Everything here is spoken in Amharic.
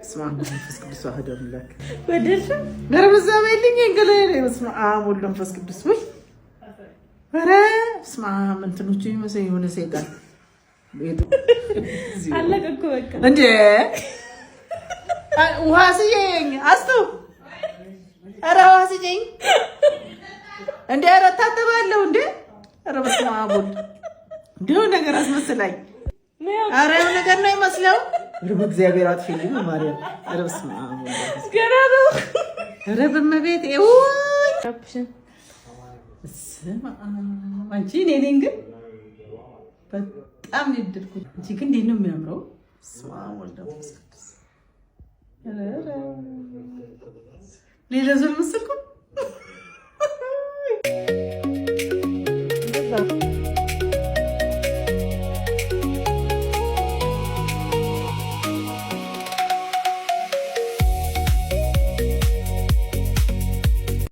በስመ አብ ወመንፈስ ቅዱስ አሐዱ አምላክ። ወደድሽው? ኧረ በዛ በይልኝ እንገላይ ላይ። በስመ አብ ወወልድ ወመንፈስ ቅዱስ። ውይ ኧረ በስመ አብ፣ እንትኖቹ ይመስለኝ የሆነ ሰይጣን። አለቀ እኮ በቃ። እንዴ፣ ውሃ ስጪኝ አስቱ፣ ኧረ ውሃ ስጪኝ እንዴ፣ ኧረ እታጠባለሁ እንዴ፣ ኧረ በስመ አብ ወልድ፣ እንዲሁ ነገር አስመስላኝ። ኧረ የሆነ ነገር ነው ይመስለው። ኧረ በእግዚአብሔር አጥፊልኝ ማርያም። ኧረ በስመ አብ ወልድ። ገና ነው። ኧረ በእመቤቴ ውይ። በስመ አብ፣ አንቺ እኔ ነኝ ግን በጣም ነው የወደድኩት። አንቺ ግን እንዴት ነው የሚያምረው! በስመ አብ ወልድ ወመንፈስ ቅዱስ። ሌላ ሰው መሰልኩ።